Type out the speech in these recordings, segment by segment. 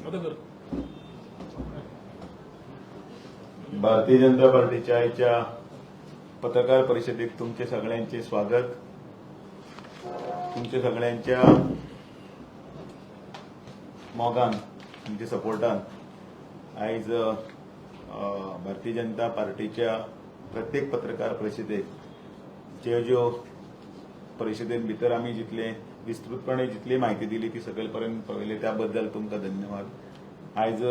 आता कर. भारतीय जनता पार्टीच्या आयच्या पत्रकार परिषदेत तुमचे सगळ्यांचे स्वागत. तुमचे सगळ्यांच्या मोगान, तुमच्या सपोर्टान आयज भारतीय जनता पार्टीच्या प्रत्येक पत्रकार परिषदेत ज्यो ज्यो परिषदेत भितर आमी जितले विस्तृतपणे जितली माहिती दिली ती सकयल पर्यंत पावयली, त्याबद्दल तुमकां धन्यवाद. आयज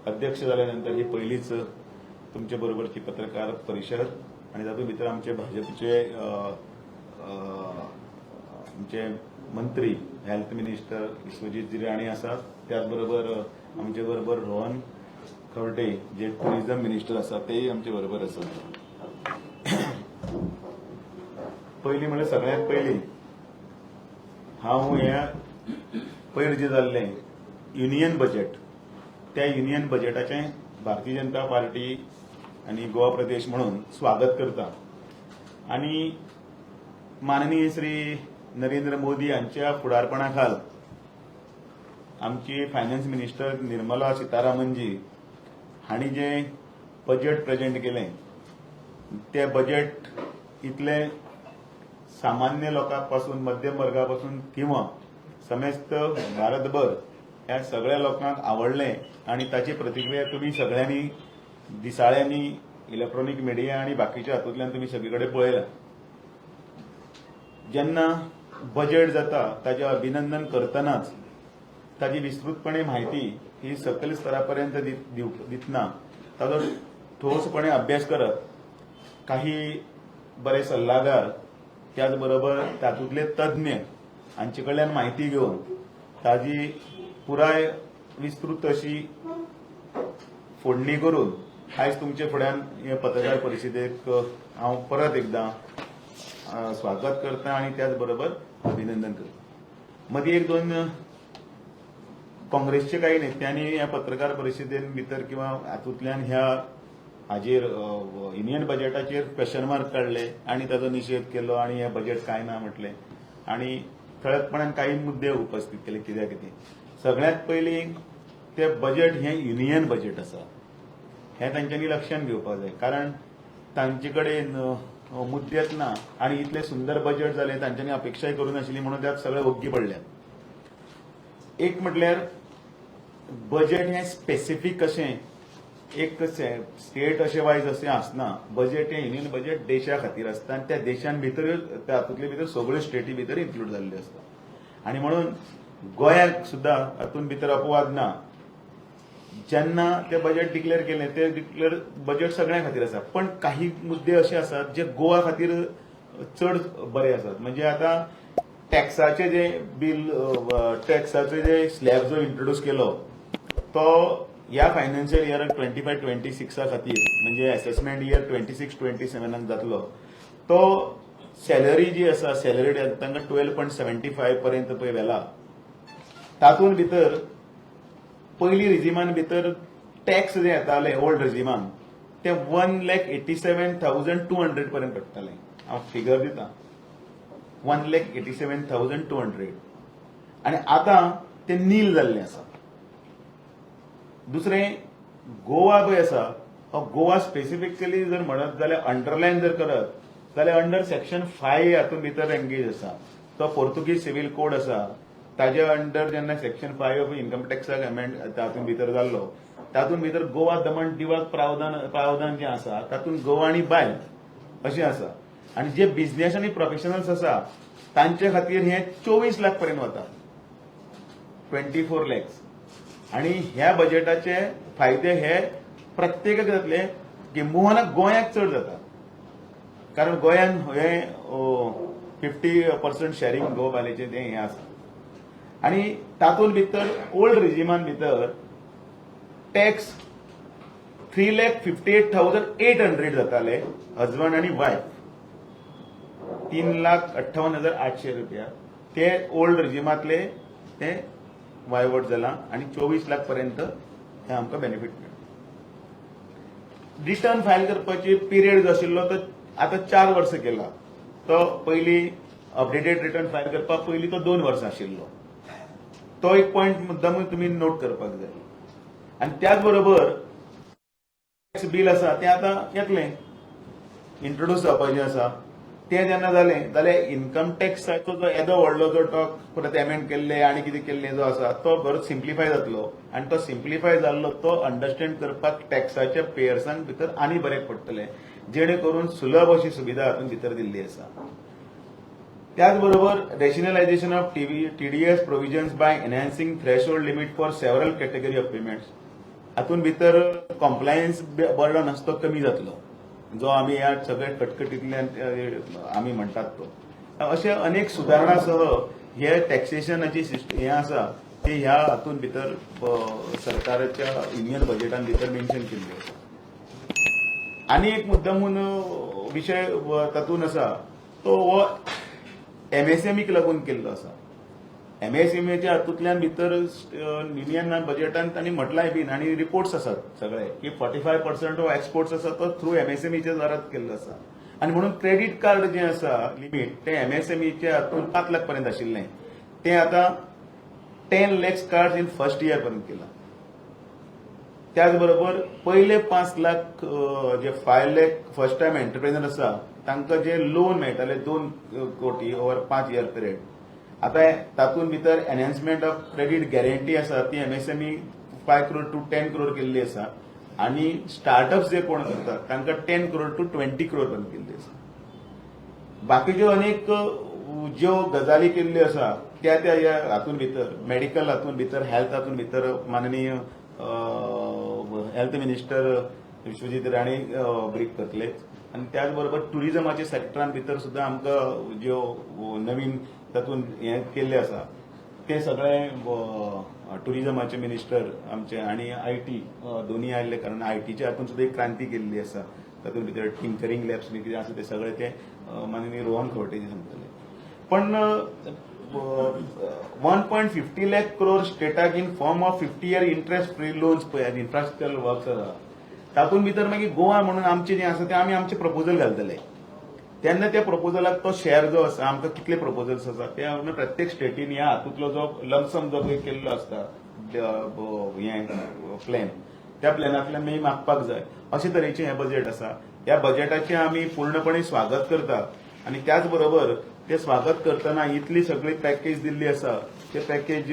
अध्यक्ष जाल्या नंतर ही पयलीच तुमचे बरोबरची पत्रकार परिशद आणि तातूंत भितर आमचे भाजपचे अ, अ, आमचे मंत्री, हेल्थ मिनिस्टर विश्वजीत राणे आसात. त्याच बरोबर आमचे बरोबर रोहन खंवटे जे टुरिझम मिनिस्टर आसात, तेय आमचे बरोबर आसात. पयलीं म्हणल्यार सगळ्यात पयलीं हांव ह्या पयर जें जाल्लें युनियन बजेट, त्या युनियन बजेटाचें भारतीय जनता पार्टी आनी गोवा प्रदेश म्हणून स्वागत करता आणि माननीय श्री नरेंद्र मोदी हांच्या फुडारपणा खाल आमची फायनान्स मिनिस्टर निर्मला सीतारामनजी हांणी जें बजेट प्रेजेंट केलें, तें बजेट इतलें सामान्य लोकां पासून, मध्यम वर्गा पासून किंवा समेस्त भारतभर ह्या सगळ्या लोकांक आवडलें आणि ताची प्रतिक्रिया तुमी सगळ्यांनी दिसाळ्यांनी, इलेक्ट्रॉनीक मिडिया आणि बाकीच्या हातूंतल्यान तुमी सगळे कडेन पळयला. जेन्ना बजेट जाता, ताजें अभिनंदन करतनाच ताजी विस्तृतपणे म्हायती ही सकयल स्तरा पर्यंत दितना ताजो ठोसपणे अभ्यास करत काही बरे सल्लागार, त्याच बरोबर तातूंतले तज्ञ हांचे कडल्यान म्हायती घेवन ताजी पुराय विस्तृत अशी फोडणी करून आयज तुमचे फुड्यान हे पत्रकार परिशदेक हांव परत एकदां स्वागत करता आणि त्याच बरोबर अभिनंदन करता. मदीं एक दोन काँग्रेसचे काही नेत्यांनी ह्या पत्रकार परिशदेन भितर किंवा हातूंतल्यान ह्या हाजेर, युनियन बजेटाचेर क्वेश्चन मार्क काडले आणि ताजो निशेध केलो आणि हे बजेट काय ना म्हटलें आणि ठळकपणान काही मुद्दे उपस्थित केले. कित्याक कितें, सगळ्यात पयलीं ते बजेट हें युनियन बजेट आसा हें तांच्यांनी लक्षांत घेवपाक जाय, कारण तांचे कडेन मुद्देच ना आणि इतलें सुंदर बजेट जालें, तांच्यांनी अपेक्षाय करूं नाशिल्ली, म्हणून त्यात सगळे ओग्गी पडल्यात. एक म्हटल्यार बजेट हें स्पेसिफीक अशें एक स्टेट अशें वायज अशें आसना. बजेट हें युनियन बजेट देशा खातीर आसता आनी त्या देशान भितर, तातूंतले भितर सगळ्यो स्टेटी भितर इन्क्लूड जाल्ल्यो आसता आनी म्हणून गोंयाक सुद्दां हातूंत भितर अपवाद ना. जेन्ना ते बजेट डिक्लेअर केलें, ते डिक्लेअर बजेट सगळ्यां खातीर आसा, पण काही मुद्दे अशे आसात जे गोवा खातीर चड बरे आसात. म्हणजे आतां टॅक्साचे जे बील, टॅक्साचे जे स्लॅब जो इंट्रोड्यूस केलो, तो ह्या फायनान्शियल इयराक 25-26 खातीर, म्हणजे एसेसमेंट इयर 26-27 जातलो. तो सॅलरी जी आसा, सॅलरी तांकां 12.75 पर्यंत पळय व्हेला. तातूंत भितर पयलीं रिजिमान भितर टॅक्स जे येताले ओल्ड रिजिमान, ते 1,87,200 पर्यंत पडटाले. हांव फिगर दिता, 1,87,200 आनी आतां ते नील जाल्लें आसा. दुसरें, गोवा पळय आसा, हो गोवा स्पेसिफिकली जर म्हणत जाल्यार, अंडरलायन जर करत जाल्यार, अंडर सेक्शन 5 हातूंत भितर एंगेज आसा. तो पोर्तुगीज सिव्हील कोड आसा, ताजे अंडर जेन्ना सेक्शन 5 ऑफ इन्कम टॅक्साक अमेंड तातूंत भितर जाल्लो, तातूंत भितर गोवा दमण दीवाक प्रावधान जें आसा, तातूंत गोवा आनी बायल अशें आसा आनी जे बिझनेस आनी प्रोफेशनल्स आसा तांचे खातीर हें 24 लाख पर्यंत वता, 24 लॅक्स. आणि ह्या बजेटाचे फायदे हे प्रत्येकाक जातले, किंबहुना गोंयाक चड जाता, कारण गोंयान हे 50% शॅरिंग गोवा बालेचें तें हें आसा. आणि तातूंत भितर ओल्ड रिजिमान भितर टॅक्स 3,58,800 जाताले, हजबंड आनी वायफ 3,58,800 रुपया. ते ओल्ड रिजिमांतले ते वायवट जाला आनी 24 लाख पर्यंत हे आमकां बेनिफीट मेळटा. रिटर्न फायल करपाची पिरियड जो आशिल्लो तो आतां 4 वर्सां केला. तो पयलीं अपडेटेड रिटर्न फायल करपाक पयलीं तो 2 वर्सां आशिल्लो. तो एक पॉयंट मुद्दामूय तुमी नोट करपाक जाय. आनी त्याच बरोबर टॅक्स बील आसा तें आतां येतलें, इंट्रोड्यूस जावपाचें आसा. तें जेन्ना जालें जाल्यार इन्कम टॅक्साचो जो येदो व्हडलो जो टॉक परत एमेंड केल्ले आनी कितें केल्ले जो आसा तो बरो सिम्प्लिफाय जातलो आनी तो सिम्प्लिफाय जाल्लो तो अंडरस्टँड करपाक टॅक्साच्या पेयर्सांक भितर आनी बऱ्याक पडटलें, जेणे करून सुलभ अशी सुविधा हातूंत भितर दिल्ली आसा. त्याच बरोबर rationalization of TV TDS provisions by enhancing threshold limit for several category of payments. हातूंत भितर कॉम्प्लायन्स बर्डन आसा तो कमी जातलो, जो आमी ह्या सगळ्या कटकटींतल्यान आमी म्हणटात तो. अशे अनेक सुदारणा सह हे टॅक्सेशनाची हें आसा ते ह्या हातूंत भितर सरकाराच्या युनियन बजेटान भितर मेन्शन केल्ली आसा. आनी एक मुद्दामून विशय तातूंत आसा तो हो एमएसएमईक लागून केल्लो आसा. एमएसएमईच्या हातूंतल्यान भितर युनियन बजेटान तांणी म्हटलांय बीन आनी रिपोर्ट्स आसात सगळे की 45% ऑफ एक्सपोर्ट्स आसा तो थ्रू एमएसएमईच्या द्वारात केल्लो आसा. आनी म्हणून क्रेडीट कार्ड जें आसा लिमीट तें एमएसएमईच्या हातून 5 लाख पर्यंत आशिल्लें, तें आतां 10 lakhs card in first year पर्यंत केलां. त्याच बरोबर पयले 5 लाख जे 5 lakh first time entrepreneur आसा तांकां जे लोन मेळटाले 2 कोटी ओवर 5 इयर पिरियड, आतां तातूंत भितर एनहान्समेंट ऑफ क्रेडीट गॅरंटी आसा ती MSME 5 crore to 10 crore केल्ली आसा आनी स्टार्टअप्स जे कोण करतात तांकां 10 क्रोर टू 20 क्रोर पर्यंत केल्ली आसा. बाकीच्यो अनेक ज्यो गजाली केल्ल्यो आसा त्या त्या ह्या हातूंत भितर मेडिकल हातूंत भितर, हेल्थ हातूंत भितर माननीय health minister Vishwajit Rane brief करतले. आनी त्याच बरोबर टुरिझमाच्या सेक्टरान भितर सुद्दां आमकां ज्यो नवीन तातूंत हें केल्लें आसा ते सगळे टुरिझमाचे मिनिस्टर आमचे आनी IT दोन्ही आयिल्ले कारण आयटीच्या हातून सुद्दां एक क्रांती केल्ली आसा. तातूंत भितर टिंकरींग लॅब्स बी कितें आसा ते सगळे ते माननीय रोहन खंवटे सांगतले. पण 1.50 lakh crore स्टेटाक in form of 50 year interest free loans पळय इन्फ्रास्ट्रक्चर वर्क्स आसा तातूंत भितर मागीर गोवा म्हणून आमचें जें आसा तें आमी आमचें प्रपोजल घालतले. तेन्ना त्या प्रपोजलाक तो शेअर जो आसा आमकां कितले प्रपोजल्स आसा ते आमी प्रत्येक स्टेटीन ह्या हातूंतलो जो लमसम जो पळय केल्लो आसता हें प्लॅन, त्या प्लॅनांतल्यान मागीर मागपाक जाय. अशे तरेचें हें बजेट आसा. ह्या बजेटाचें आमी पूर्णपणे स्वागत करता आनी त्याच बरोबर ते स्वागत करतना इतली सगळी पॅकेज दिल्ली आसा ते पॅकेज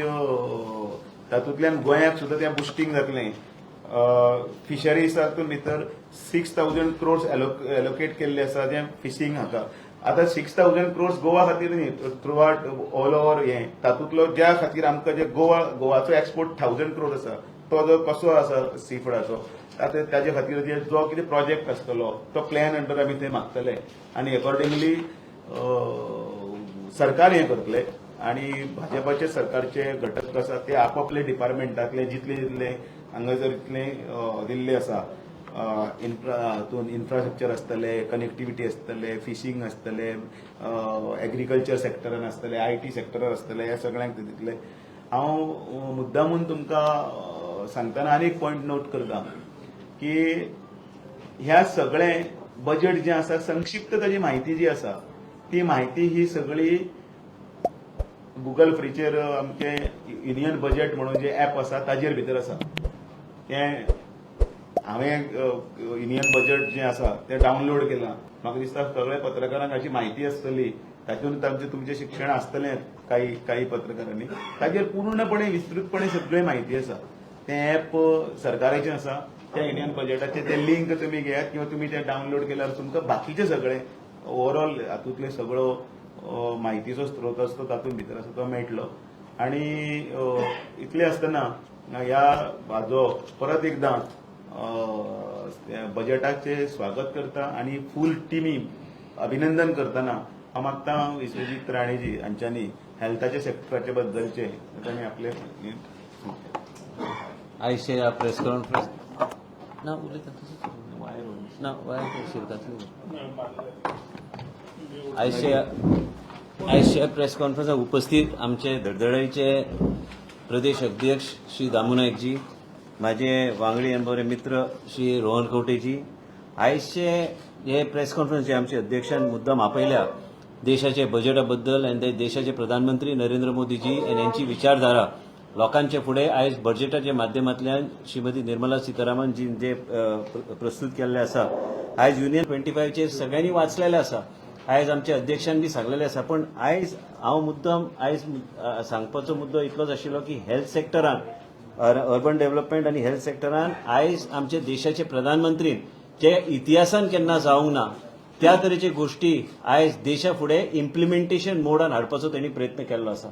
तातूंतल्यान गोंयाक सुद्दां तें बुस्टींग जातलें. फिशरीजातून भितर 6,000 क्रोर्स एलोकेट केल्ले आसा जे फिशींग हाका. आतां 6,000 क्रोर्स गोवा खातीर न्ही, थ्रू आउट ऑल ओवर हें तातूंतलो ज्या खातीर आमकां जे गोवा गोवाचो एक्सपोर्ट 1,000 क्रोर आसा तो जो कसो आसा सी फुडाचो आतां ताजे खातीर जे जो कितें प्रोजेक्ट आसतलो तो प्लॅन अंडर आमी थंय मागतले आनी एकॉर्डिंगली सरकार हें करतले. आनी भाजपाचे सरकारचे घटक आसा ते आपापले डिपार्टमेंटांतले जितले जितले हांगा जर इतले दिल्ले आसा इन्फ्रा हातून इन्फ्रास्ट्रक्चर आसतले, कनेक्टिविटी आसतले, फिशींग आसतले, एग्रीकल्चर सेक्टरान आसतले, IT सेक्टरान आसतले, ह्या सगळ्यांक ते दितले. हांव मुद्दामून तुमकां सांगतना आनी एक पॉयंट नोट करता की ह्या सगळें बजेट जें आसा संक्षिप्त ताजी म्हायती जी आसा ती म्हायती ही सगळी गुगल फ्रीचेर आमचे युनियन बजेट म्हणून जे ऍप आसा ताजेर भितर आसा. तें हांवें युनियन बजेट जें आसा तें डावनलोड केलां. म्हाका दिसता सगळ्या पत्रकारांक हाची म्हायती आसतली. तातूंत तांचें तुमचें शिक्षण आसतलें काही काही पत्रकारांनी. ताजेर पूर्णपणे विस्तृतपणे सगळी म्हायती आसा. तें ऍप सरकाराचें आसा. त्या युनियन बजेटाचें तें लिंक तुमी घेयात किंवा तुमी तें डावनलोड केल्यार तुमकां बाकीचें सगळें ओवरऑल हातूंतले सगळो म्हायतीचो स्त्रोत आसा तो तातूंत भितर आसा तो मेळटलो. आनी इतलें आसतना ह्या हाजो परत एकदां बजेटाचें स्वागत करता आनी फूल टिमी अभिनंदन करतना हांव मागता विश्वजीत राणेजी हांच्यांनी हेल्थाच्या सेक्टराचे बद्दलचे तांणी आपले हें आयचे ह्या प्रेस कॉन्फरन्स ना उलयता तसोच ना वायर शिरकातली. आयच्या प्रेस कॉन्फरन्साक उपस्थित आमचे धडधडीचे प्रदेश अध्यक्ष श्री दामू नायकजी, माझे वांगडी आनी बरे मित्र श्री रोहन खंवटेजी, आयचे हे प्रेस कॉन्फरन्स जे आमचे अध्यक्षान मुद्दाम आपयल्या देशाचे बजेटा बद्दल आनी ते देशाचे प्रधानमंत्री नरेंद्र मोदीजी आनी यांची विचारधारा लोकांचे फुडें आयज बजेटाच्या माध्यमांतल्यान श्रीमती निर्मला सीतारामन जी जे प्रस्तूत केल्ले आसा, आयज युनियन 25चेर सगळ्यांनी वाचलेले आसा, आयज आमच्या अध्यक्षान बी सांगलेले आसा. पण आयज हांव मुद्दम आयज सांगपाचो मुद्दो इतलोच आशिल्लो की हेल्थ सेक्टरान, अर्बन डेव्हलपमेंट आनी हेल्थ सेक्टरान आयज आमच्या देशाचे प्रधानमंत्रीन जे इतिहासान केन्ना जावंक ना त्या तरेचे गोष्टी आयज देशा फुडें इम्प्लिमेंटेशन मोडान हाडपाचो तेणी प्रयत्न केल्लो आसा.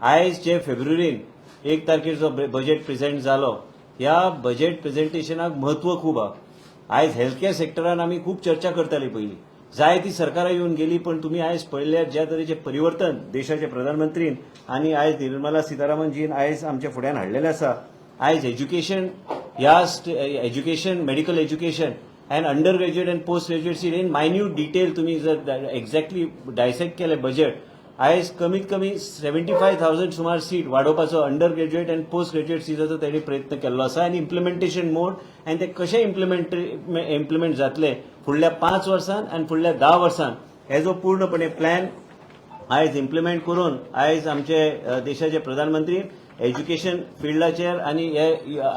आयज जे फेब्रुवारीन 1 तारखेर जो बजेट प्रेझेंट जालो, ह्या बजेट प्रेझेंटेशनाक म्हत्व खूब आहा. आयज हेल्थ केअर सेक्टरान आमी खूब चर्चा करताली पयलीं, जायती सरकारां येवन गेली, पण तुमी आयज पळयल्यार ज्या तरेचें परिवर्तन देशाचे प्रधानमंत्रीन आनी आयज निर्मला सीतारामनजीन आयज आमच्या फुड्यान हाडलेलें आसा. आयज एज्युकेशन ह्या education, medical education and under graduate and post graduate seat in minute detail तुम्ही जर एक्झॅक्टली डायसेक्ट केलें बजेट, आयज कमीत कमी 75,000 सुमार सीट वाडोवपाचो under graduate and post graduate सिटाचो तेणी प्रयत्न केल्लो आसा. आनी इम्प्लिमेंटेशन मोड आनी ते कशें इम्प्लिमेंट जातले फुडल्या 5 वर्सान आनी फुडल्या 10 वर्सान, हेजो पूर्णपणे प्लॅन आयज इम्प्लिमेंट करून आयज आमचे देशाचे प्रधानमंत्री एज्युकेशन फिल्डाचेर आनी हे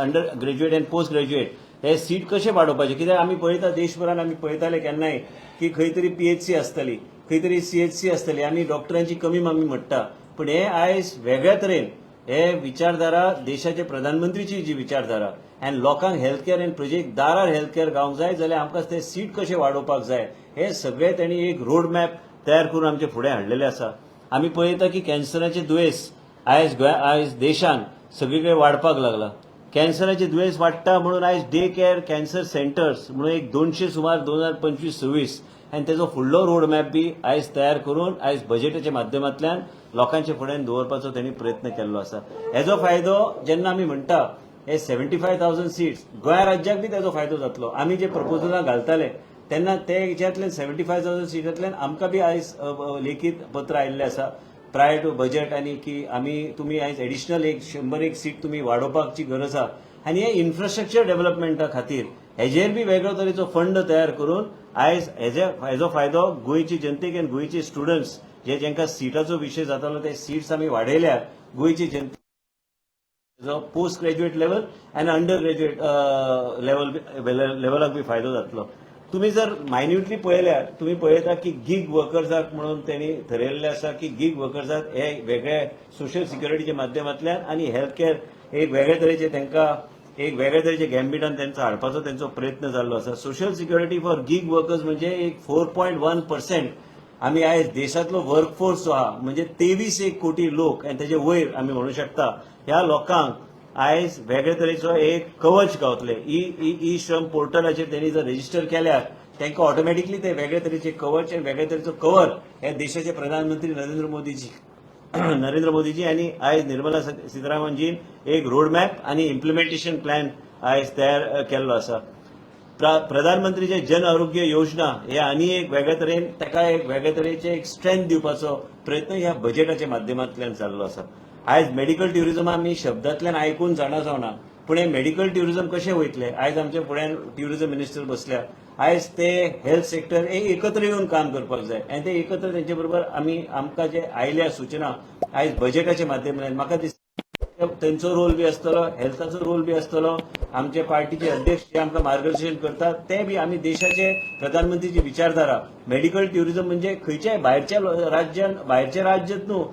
under graduate and post graduate हे सीट कशे वाडोवपाचे. कित्याक आमी पळयता, देशभरान आमी पळयताले केन्नाय की खंय तरी पीएचसी आसतली, खंय तरी सीएचसी आसतली, आमी डॉक्टरांची कमी आमी म्हणटा. पण हे आयज वेगळ्या तरेन हे विचारधारा, देशाचे प्रधानमंत्रीची जी विचारधारा आनी लोकांक हेल्थ केअर आनी प्रोजेक्ट दारार हेल्थ केअर गावंक जाय जाल्यार आमकां ते सीट कशे वाडोवपाक जाय, हे सगळे तेणी एक रोड मॅप तयार करून आमचे फुडें हाडलेले आसा. आमी पळयता की कॅन्सराचे दुयेंस आयज गोंया, आयज देशान सगळी कडेन वाडपाक लागला. कॅन्सराचे दुयेंस वाडटा म्हणून आयज डे केअर कॅन्सर सेंटर्स म्हणून एक 200 सुमार 2025-26 आनी तेजो फुडलो रोड मॅप बी आयज तयार करून आयज बजेटाच्या माध्यमांतल्यान लोकांच्या फुड्यान दवरपाचो तेणी प्रयत्न केल्लो आसा. हेजो फायदो जेन्ना आमी म्हणटा हे 75,000 सीट्स, गोंया राज्याक बी तेजो फायदो जातलो. आमी जे प्रपोजलां घालताले तेन्ना ते हेच्यातल्यान 75,000 सिटांतल्यान आमकां बी आयज अ, अ, लेखीत पत्र आयिल्लें आसा प्रायर टू बजेट आनी की आमी तुमी आयज एडिशनल एक 101 सीट तुमी वाडोवपाची गरज आसा. आनी हे इन्फ्रास्ट्रक्चर डेव्हलपमेंटा खातीर हेजेर बी वेगळो तरेचो फंड तयार करून आयज हेजो फायदो गोंयची जनतेक आनी गोंयचे स्टुडंट्स जे जांकां सिटाचो विशय जातालो ते सीट्स आमी वाडयल्या, गोंयची जनते post graduate level आनी अंडर ग्रॅज्युएट लेवलाक बी फायदो जातलो. तुमी जर मायन्युटली पळयल्यार तुमी पळयता की गीग वर्कर्साक म्हणून तेणी थरयल्लें आसा की गीग वर्कर्साक हे वेगळे सोशल सिक्युरिटीच्या माध्यमांतल्यान आनी हेल्थ केअर एक वेगळे तरेचे तांकां एक वेगळे तरेचे गॅम्बिटान तांचो हाडपाचो तेंचो प्रयत्न जाल्लो आसा. Social security for gig workers म्हणजे एक 4.1% आमी आयज देशांतलो वर्कफोर्स जो आहा, म्हणजे 23 एक कोटी लोक आनी तेजे वयर आमी म्हणू शकता, ह्या लोकांक आयज वेगळे तरेचो एक कवच गावतले. ई ई ई श्रम पोर्टलाचेर तेणी जर रेजिस्टर केल्यार तांकां ऑटोमॅटिकली ते वेगळे तरेचे कवच आनी वेगळे तरेचो कवर हे देशाचे प्रधानमंत्री नरेंद्र मोदीजी आनी आयज निर्मला सीतारामनजीन एक रोड मॅप आनी इम्प्लिमेंटेशन प्लॅन आयज तयार केल्लो आसा. प्रधानमंत्रीचे जन आरोग्य योजना हे आनी एक वेगळे तरेन ताका एक वेगळे तरेचे एक स्ट्रेंथ दिवपाचो प्रयत्न ह्या बजेटाच्या माध्यमांतल्यान जाल्लो आसा. आयज मेडिकल ट्युरिझम आमी शब्दांतल्यान आयकून जाणा जावना, पूण हे मेडिकल ट्युरिझम कशें वयतले? आयज आमच्या फुड्यान ट्युरिझम मिनिस्टर बसल्या. आयज ते हेल्थ सेक्टर हे एकत्र येवन काम करपाक जाय आनी ते एकत्र तेंचे बरोबर आमी आमकां जे आयल्या सुचना आयज बजेटाच्या माध्यमांतल्यान, म्हाका दिसता तेंचो रोल बी आसतलो, हेल्थाचो रोल बी आसतलो, आमचे पार्टीचे अध्यक्ष जे आमकां मार्गदर्शन करतात ते बी, आमी देशाचे प्रधानमंत्रीची विचारधारा मेडिकल ट्युरिझम म्हणजे खंयच्याय भायरच्या राज्यान, भायरच्या राज्यात न्हू,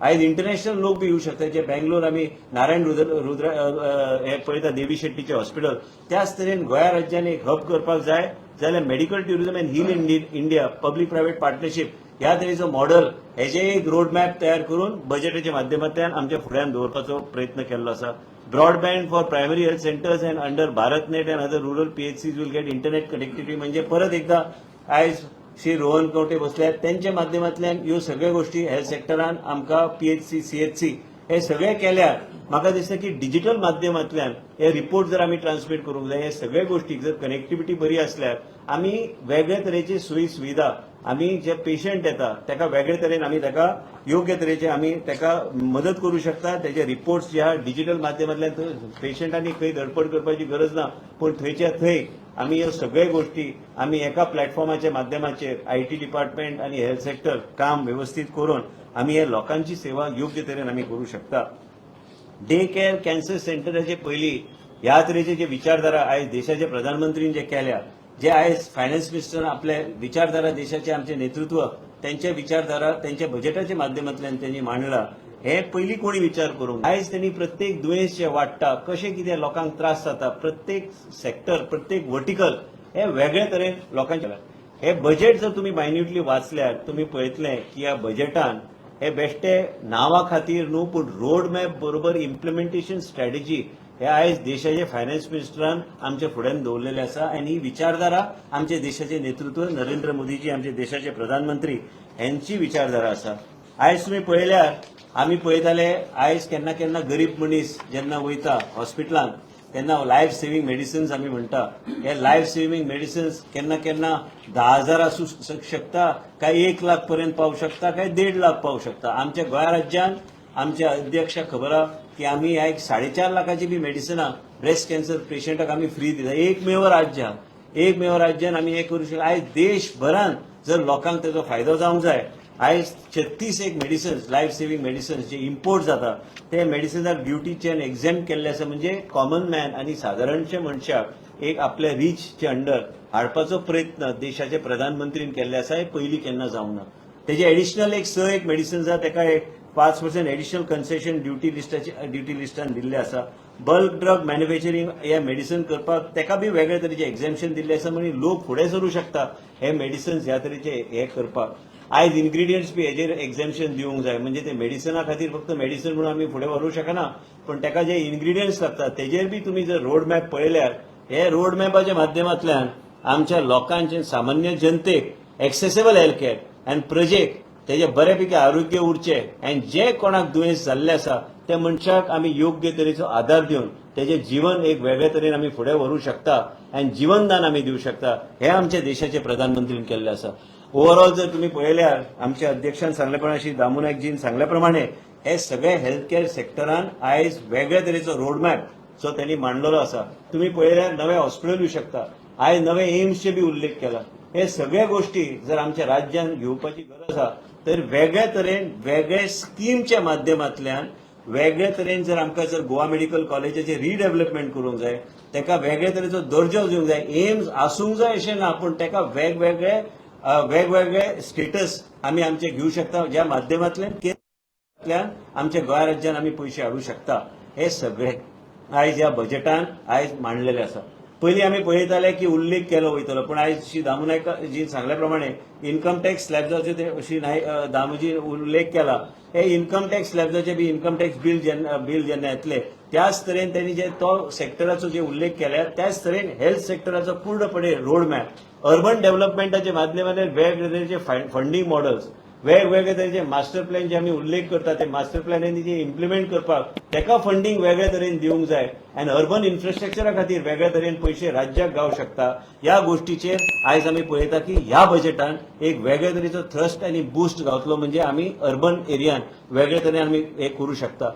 आयज इंटरनॅशनल लोक बी येऊ शकता. जे बेंगलोर आमी नारायण रुद्र रुद्र अ, अ, हे पळयता, देवी शेट्टीचे हॉस्पिटल, त्याच तरेन गोंया राज्यान एक हब करपाक जाय जाल्यार medical tourism and heal India public private partnership ह्या तरेचो मॉडल हेजे एक रोड मॅप तयार करून बजेटाच्या माध्यमांतल्यान आमच्या फुड्यान दवरपाचो प्रयत्न केल्लो आसा. Broadband for primary health centres and under BharatNet and other rural PHC will get internet connectivity. म्हणजे परत एकदा आयज श्री रोहन खंवटे बसल्यात, तेंच्या माध्यमांतल्यान ह्यो सगळ्यो गोष्टी हेल्थ सेक्टरान आमकां पीएचसी, सीएचसी हे सगळे केल्यार म्हाका दिसता की डिजिटल माध्यमांतल्यान हे रिपोर्ट जर आमी ट्रान्समिट करूंक जाय, हे सगळे गोष्टीक जर कनेक्टिव्हिटी बरी आसल्यार आमी वेगळे तरेची सोयी सुविधा आमी जे पेशंट येता ताका वेगळे तरेन आमी ताका योग्य तरेचे आमी ताका मदत करूं शकता. तेजे रिपोर्ट्स जे आहा डिजिटल माध्यमांतल्यान पेशंटांनी खंय धडपड करपाची गरज ना, पूण थंयच्या थंय आमी ह्यो सगळे गोष्टी आमी एका प्लॅटफॉर्माच्या माध्यमाचेर IT department आनी हेल्थ सेक्टर काम वेवस्थीत करून आमी हे लोकांची सेवा योग्य तरेन आमी करूं शकता. डे केअर कॅन्सर सेंटराचे पयलीं ह्या तरेचे जे विचारधारा आयज देशाचे प्रधानमंत्रीन जे केल्या, जे आयज फायनान्स मिनिस्टर आपले विचारधारा, देशाचे आमचे नेतृत्व त्यांच्या विचारधारा त्यांच्या बजेटाच्या माध्यमांतल्यान त्यांनी मांडला, हे पयलीं कोणी विचार करूंक. आयज त्यांनी प्रत्येक दुयेंस जे वाडटा, कशें कितें लोकांक त्रास जाता, प्रत्येक सेक्टर, प्रत्येक वर्टिकल हे वेगळे तरेन लोकांचे. हे बजेट जर तुमी मायन्युटली वाचल्यार तुमी पळयतले की ह्या बजेटान हे बेश्टे नांवा खातीर न्हू, पूण रोड मॅप बरोबर इम्प्लिमेंटेशन स्ट्रॅटेजी हे आयज देशाचे फायनान्स मिनिस्टरान आमच्या फुड्यान दवरलेले आसा. आनी ही विचारधारा आमच्या देशाचे नेतृत्व नरेंद्र मोदीजी, आमचे देशाचे प्रधानमंत्री हेंची विचारधारा आसा. आयज तुमी पळयल्यार आमी पळयताले, आयज केन्ना केन्ना गरीब मनीस जेन्ना वयता हॉस्पिटलांत तेन्ना लायफ सेव्हिंग मेडिसिन्स आमी म्हणटा, हे लायफ सेव्हिंग मेडिसिन्स केन्ना केन्ना 10,000 आसूं शकता, काय 1 लाख पर्यंत पावू शकता, काय 1.5 लाख पावू शकता. आमच्या गोंया राज्यान आमच्या अध्यक्षाक खबर आहा की आमी ह्या एक 4.5 लाखाची बी मेडिसिनां ब्रेस्ट कॅन्सर पेशंटाक आमी फ्री दिता. एकमेव राज्य आहा, एकमेव राज्यान आमी हें करूं शकता. आयज देशभरान जर लोकांक तेजो फायदो जावंक जाय, आयज 36 एक मेडिसिन्स, लायफ सेव्हिंग मेडिसिन्स जे इम्पोर्ट जाता ते मेडिसिनाक ड्युटीच्यान एक्झेम्प्ट केल्ले आसा. म्हणजे कॉमन मॅन आनी सादारणशे मनशाक एक आपल्या रिचचे अंडर हाडपाचो प्रयत्न देशाचे प्रधानमंत्रीन केल्ले आसा. हे पयलीं केन्ना जावंक ना. तेजे एडिशनल एक स एक मेडिसिन्स आहा, तेका एक 5% एडिशनल कन्सेशन ड्युटी लिस्टान दिल्ले आसा. बल्क ड्रग मॅन्युफॅक्चरींग हे मेडिसिन करपाक तेका बी वेगळे तरेचे एक्झेम्पशन दिल्ले आसा. म्हणजे लोक फुडें सरूं शकता हे मेडिसिन्स ह्या तरेचे हे करपाक. आयज इन्ग्रिडियंट्स बी हेजेर एक्झेम्पशन दिवंक जाय. म्हणजे ते मेडिसिना खातीर फक्त मेडिसिन म्हणून आमी फुडें व्हरूंक शकना, पण तेका जे इन्ग्रिडियंट्स लागतात तेजेर बी तुमी जर रोड मॅप पळयल्यार, हे रोड मॅपाच्या माध्यमांतल्यान आमच्या लोकांचे, सामान्य जनतेक एक्सेसेबल हेल्थ केअर आनी प्रजेक तेजे बऱ्यापैकी आरोग्य उरचें आनी जे कोणाक दुयेंस जाल्लें आसा त्या मनशाक आमी योग्य तरेचो आदार दिवन तेजें जीवन एक वेगळे तरेन आमी फुडें व्हरूंक शकता आनी जिवनदान आमी दिवं शकता, हें आमच्या देशाचे प्रधानमंत्रीन केल्लें आसा. ओवरऑल जर तुमी पळयल्यार, आमच्या अध्यक्षान सांगले प्रमाणे, श्री दामू नायकजीन सांगल्या प्रमाणे, हे सगळे हेल्थ केअर सेक्टरान आयज वेगळे तरेचो रोडमॅप जो त्यांनी मांडलेलो आसा. तुमी पळयल्यार नवे हॉस्पिटल येवं शकता, आयज नवे एम्सचे बी उल्लेख केला. हे सगळ्या गोष्टी जर आमच्या राज्यान घेवपाची गरज आसा तर वेगळे तरेन, वेगळे स्किमच्या माध्यमांतल्यान, वेगळे तरेन जर आमकां जर गोवा मेडिकल कॉलेजाचें रिडेव्हलपमेंट करूंक जाय, ताका वेगळे तरेचो दर्जो दिवंक जाय. एम्स आसूंक जाय अशें ना, पूण ताका वेगवेगळे स्टेटस आमी आमचे घेवं शकता, ज्या माध्यमांतल्यान केंद्रांतल्यान आमच्या गोंय राज्यान आमी पयशे हाडूं शकता. हे सगळे आयज ह्या बजेटान आयज मांडलेले आसा. पयलीं आमी पळयताले की उल्लेख केलो वयतलो, पूण आयज श्री दामू नायक जी सांगल्या प्रमाणे इन्कम टॅक्स स्लॅब्जाचे ते श्री नायक दामूजी उल्लेख केला, हे इन्कम टॅक्स स्लॅब्जाचे बी इन्कम टॅक्स बिल जेन्ना येतले, त्याच तरेन त्यांनी जे तो सेक्टराचो जे उल्लेख केल्या, त्याच तरेन हेल्थ सेक्टराचो पूर्णपणे रोड मॅप, अर्बन डेव्हलपमेंटाच्या माध्यमांतल्यान वेगवेगळे तरेचे फंडींग मॉडल्स, वेगवेगळे तरेचे मास्टर प्लॅन जे आमी उल्लेख करता, ते मास्टर प्लॅनांनी जे इम्प्लिमेंट करपाक तेका फंडींग वेगळे तरेन दिवंक जाय आनी अर्बन इन्फ्रास्ट्रक्चरा खातीर वेगळे तरेन पयशे राज्याक गावंक शकता. ह्या गोष्टीचेर आयज आमी पळयता की ह्या बजेटान एक वेगळे तरेचो थ्रस्ट आनी बूस्ट गावतलो. म्हणजे आमी अर्बन एरियान वेगळे तरेन आमी हे करूं शकता.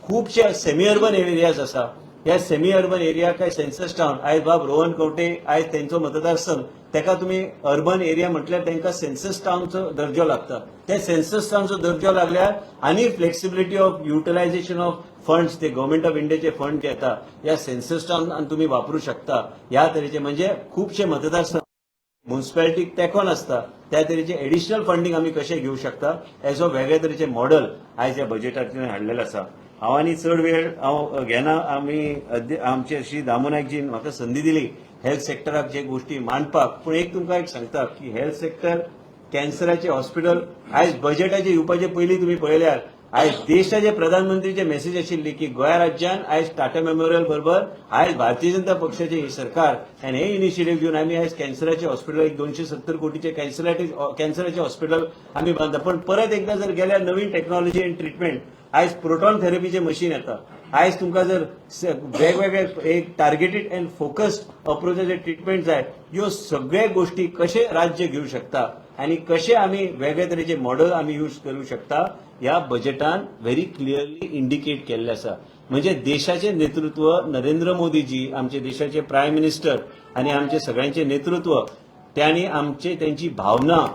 खुबशे सेमी अर्बन एरियाज आसा. ह्या सेमी अर्बन एरिया काय सेन्सस टावन, आयज बाब रोहन खंवटे, आयज तेंचो मतदारसंघ, तेका तुमी अर्बन एरिया म्हटल्यार तांकां सेन्सस टावनचो दर्जो लागता. त्या सेन्सस टावनचो दर्जो लागल्यार आनी flexibility of utilization of funds, ते गव्हर्मेंट ऑफ इंडियाचे फंड जे येता, ह्या सेन्सस टावन तुमी वापरू शकता. ह्या तरेचे म्हणजे खुबशे मतदारसंघ म्युन्सिपालिटीक तेंकोन आसता, त्या तरेचे एडिशनल फंडींग आमी कशें घेवं शकता, हेजो वेगळे तरेचे मॉडल आयज ह्या बजेटांतल्यान हाडलेलें आसा. हांव आनी चड वेळ हांव घेना. आमी आमचे श्री दामू नायकजीन म्हाका संदी दिली हेल्थ सेक्टराक जे गोष्टी मांडपाक. पूण एक तुमकां एक सांगता की हेल्थ सेक्टर, कॅन्सराचे हॉस्पिटल, आयज बजेटाचे येवपाचे पयलीं तुमी पळयल्यार आयज देशाचे प्रधानमंत्रीचे मेसेज आशिल्ली की गोंया राज्यान आयज टाटा मेमोरियल बरोबर आयज भारतीय जनता पक्षाचे ही सरकार आनी हे इनिशिएटीव घेवन आमी आयज कॅन्सराचे हॉस्पिटल, एक 270 कोटीचे कॅन्सराचे हॉस्पिटल आमी बांदता. पण परत एकदा जर गेल्यार नवीन टेक्नॉलॉजी आनी ट्रिटमेंट, आयज प्रोटॉन थेरपीचे मशीन येता. आयज तुमकां जर वेगवेगळे एक टार्गेटेड अँड फोकस्ड अप्रोचाचे ट्रिटमेंट जाय, ह्यो सगळे गोष्टी कशे राज्य घेवं शकता आनी कशे आमी वेगळे तरेचे मॉडल आमी यूज करूं शकता, ह्या बजेटान व्हेरी क्लिअरली इंडिकेट केल्लें आसा. म्हणजे देशाचे नेतृत्व नरेंद्र मोदीजी, आमचे देशाचे प्रायम मिनिस्टर आनी आमचे सगळ्यांचे नेतृत्व, त्यांनी आमचे त्यांची भावना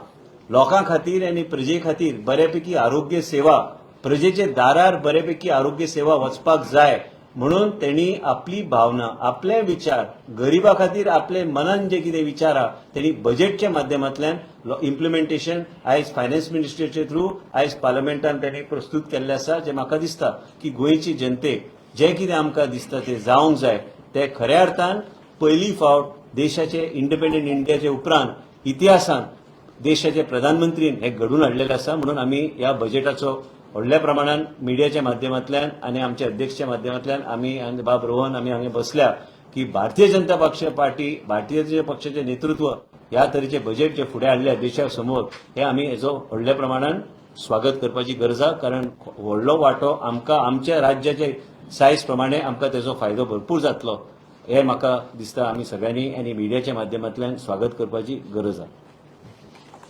लोकां खातीर आनी प्रजे खातीर बऱ्यापैकी आरोग्य सेवा प्रजेचे दारार बरेपैकी आरोग्य सेवा वचपाक जाय म्हणून तेणी आपली भावना, आपले विचार, गरिबा खातीर आपले मनान जे कितें विचार आहा तेणी बजेटच्या माध्यमांतल्यान इम्प्लिमेंटेशन आयज फायनान्स मिनिस्ट्रीचे थ्रू आयज पार्लमेंटान तेणी प्रस्तूत केल्लें आसा, जें म्हाका दिसता की गोंयची जनतेक जें कितें आमकां दिसता तें जावंक जाय, तें खऱ्या अर्थान पयली फावट देशाचे इंडिपेंडंट इंडियाचे उपरांत इतिहासान देशाचे प्रधानमंत्रीन हें घडून हाडलेलें आसा. म्हणून आमी ह्या बजेटाचो व्हडल्या प्रमाणान मिडियाच्या माध्यमांतल्यान आनी आमच्या अध्यक्षच्या माध्यमांतल्यान आमी आनी बाब रोहन आमी हांगा बसल्या की भारतीय जनता पक्ष पार्टी, भारतीय जनता पक्षाचें नेतृत्व ह्या तरेचे बजेट जे फुडें हाडले देशा समोर, हे आमी हेजो व्हडल्या प्रमाणान स्वागत करपाची गरज आहा, कारण व्हडलो वांटो आमकां आमच्या राज्याचे सायज प्रमाणे आमकां तेजो फायदो भरपूर जातलो हे म्हाका दिसता. आमी सगळ्यांनी आनी मिडियाच्या माध्यमांतल्यान स्वागत करपाची गरज आहा.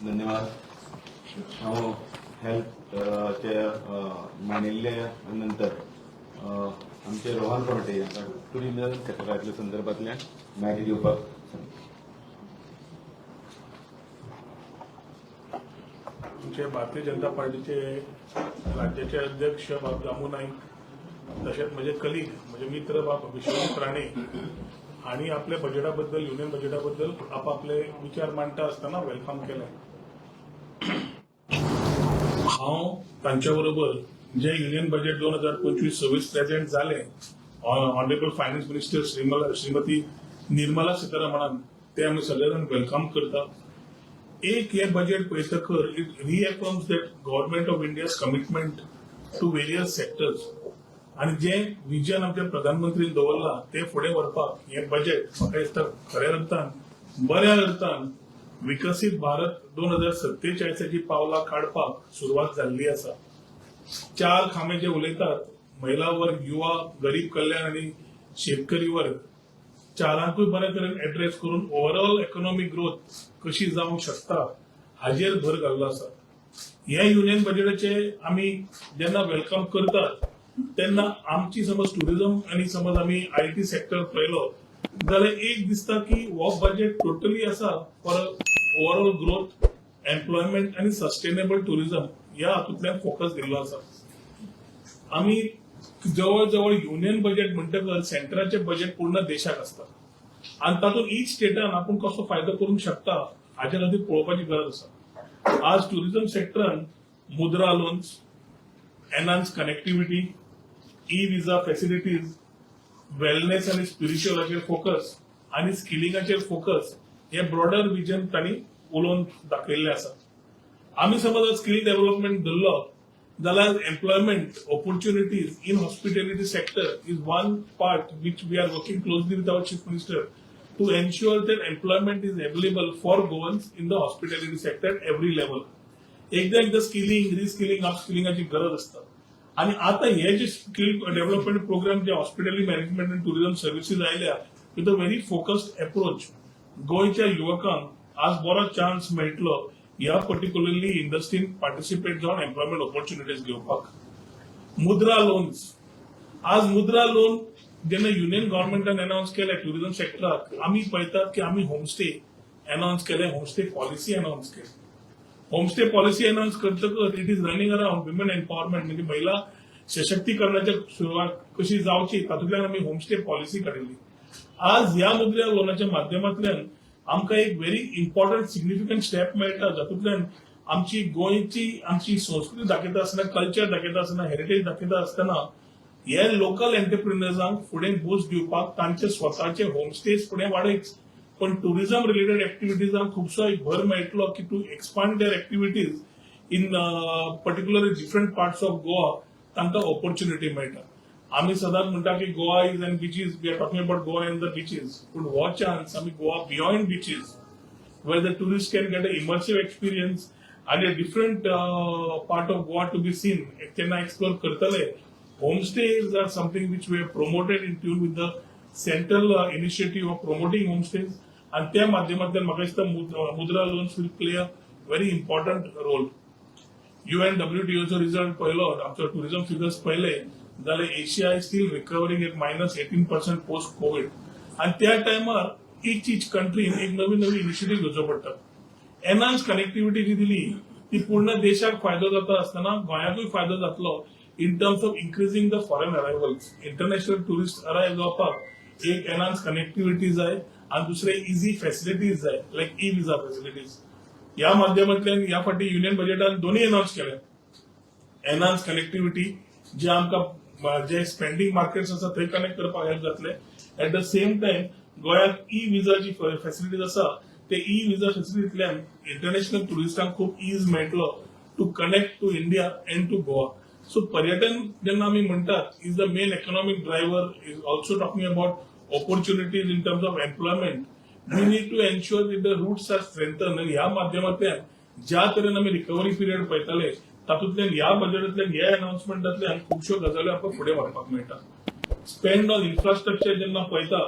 धन्यवाद. हांव हेल्थ चे मांडिल्ले नंतर आमचे रोहन खंवटे हांकां टुरिझम सेक्टरांतल्या संदर्भांतल्यान म्हायती दिवपाक सांगता. आमचे भारतीय जनता पार्टीचे राज्याचे अध्यक्ष बाब दामू नाईक, तशेंच म्हजे कलीग, म्हजे मित्र बाब विश्वजीत राणे हांणी आपल्या बजेटा बद्दल, युनियन बजेटा बद्दल आपापले विचार मांडटा आसतना welcome केले. हांव तांच्या बरोबर जे युनियन बजेट 2025-26 प्रेझेंट जालें ऑनरेबल फायनान्स मिनिस्टर श्रीमती निर्मला सीतारामनान, ते आमी सगळे जाण welcome करता. एक हे budget पळयतकर it reaffirms that Government of India's commitment to various sectors आणि जे विजन आमच्या प्रधानमंत्रीन दवरलां ते फुडें व्हरपाक हे बजेट म्हाका दिसता खऱ्या अर्थान, बऱ्या अर्थान विकसीत भारत 2047ची पावलां काडपाक सुरवात जाल्ली आसा. चार खांबे जे उलयतात, महिला वर्ग, युवा, गरीब कल्याण आणि शेतकरी वर्ग, चारांकूय बऱ्या तरेन एड्रेस करून ओवरऑल इकॉनॉमिक ग्रोथ कशी जावंक शकता हाजेर भर घाल्लो आसा. हे युनियन बजेटाचे आमी जेन्ना welcome करतात तेन्ना आमची समज टुरिझम आनी समज आमी IT sector पळयलो जाल्यार एक दिसता की हो बजेट टोटली आसा फॉर ओवरऑल ग्रोथ, एम्प्लॉयमेंट आनी सस्टेनेबल टुरिझम ह्या हातूंतल्यान फोकस दिल्लो आसा. आमी जवळ जवळ युनियन बजेट म्हणटकर सेंटराचे बजेट पूर्ण देशाक आसता आनी तातूंत इच स्टेटान आपूण कसो फायदो करूंक शकता हाजे खातीर पळोवपाची गरज आसा. आज टुरिझम सेक्टरान मुद्रा loans, enhance connectivity, e visa facilities, wellness आनी स्पिरिच्युअलाचेर फोकस आनी स्किलिंगाचेर फोकस हे ब्रॉडर विजन तांणी उलोवन दाखयल्लें आसा. आमी समज स्किल डेव्हलपमेंट धरलो जाल्यार employment opportunities in hospitality sector is one part which we are working closely with our Chief Minister to ensure that employment is available for Goans in the hospitality sector at every level. एकदा एकदा skilling, reskilling, अपस्किलिंगाची गरज आसता आणि आता हे जे skill development programme जे hospitality management आनी tourism services आयल्या with a very focused approach, गोंयच्या युवकांक आज बरो चान्स मेळटलो ह्या पर्टिक्युलरली इंडस्ट्रीन पार्टिसिपेट जावन एम्प्लॉयमेंट ऑपॉर्च्युनिटीज घेवपाक. मुद्रा लोन्स, आज मुद्रा लोन जेन्ना युनियन गव्हर्नमेंटान अनाउन्स केलें टुरिझम सेक्टराक, आमी पळयतात की आमी होमस्टे अनाउन्स केले, होमस्टे पॉलिसी अनाउन्स केली. होमस्टे पॉलिसी अनाउन्स करतकच it is running around women empowerment, म्हणजे महिला सशक्तीकरणाच्या सुरवात कशी जावची तातूंतल्यान आमी होमस्टे पॉलिसी काडिल्ली. आज ह्या मुद्रा लोनाच्या माध्यमांतल्यान आमकां एक व्हेरी इम्पॉर्टंट सिग्निफिकंट स्टेप मेळटा, जातूंतल्यान आमची गोंयची आमची संस्कृती दाखयता आसतना, कल्चर दाखयता आसतना, हेरिटेज दाखयता आसतना हे लोकल एंटरप्रिनर्सांक फुडें बूस्ट दिवपाक तांचे स्वताचे होमस्टेज फुडें वाडयच, पण टुरिझम रिलेटेड एक्टिविटीजांक खुबसो एक भर मेळटलो की to expand their activities in particular different parts of Goa तांकां ऑपॉर्च्युनिटी मेळटा. आमी सदांच म्हणटा की Goa is and beaches, we are talking about Goa and the beaches, पूण हो चान्स आमी Goa beyond beaches, where the tourist can get an immersive experience and a different part of Goa to be seen. तेन्ना explore करतले. Homestays are something which we have promoted in tune with the central initiative of promoting homestays आणि त्या माध्यमांतल्यान म्हाका दिसता मुद्रा loans will play a very important role. युएनडब्ल्यूटीओचो result पळयलो, आमचो टुरिझम फिगर्स पळयले जाल्यार Asia is still recovering at minus 18% post Covid आणि त्या टायमार इच इच कंट्रीन एक नवी नवी इनिशिएटीव घेवचो पडटा. एनहान्स कनेक्टिव्हिटी जी दिली ती पूर्ण देशाक फायदो जाता आसतना गोंयाकूय फायदो जातलो in terms of increasing the foreign arrivals. International tourist arrive जावपाक एक एनहान्स कनेक्टिव्हिटी जाय आनी दुसरें इझी फॅसिलिटीज जाय, लायक ई विजा फॅसिलिटीज. ह्या माध्यमांतल्यान ह्या फावटी युनियन बजेटान दोनूय अनाउन्स केले. एनहान्स कनेक्टिव्हिटी जे आमकां जे स्पेंडींग मार्केट्स आसा थंय कनेक्ट करपाक हेल्प जातले. एट the same time गोंयांत ई विजाची फॅसिलिटीज आसा, ते ई विजा फॅसिलिटींतल्यान इंटरनॅशनल टुरिस्टांक खूब is मेळटलो to connect to India and to Goa. So पर्यटन जेन्ना आमी म्हणटात is the main economic driver, is also talking about opportunities in terms of employment. We need to ensure that the roots are strengthened. आणि ह्या माध्यमांतल्यान ज्या तरेन आमी रिकव्हरी पिरियड पळयताले, तातूंतल्यान ह्या बजेटांतल्यान, ह्या अनाउन्समेंटांतल्यान खुबश्यो गजाली आमकां फुडें व्हरपाक मेळटा. स्पेंड ऑन इन्फ्रास्ट्रक्चर जेन्ना पळयता,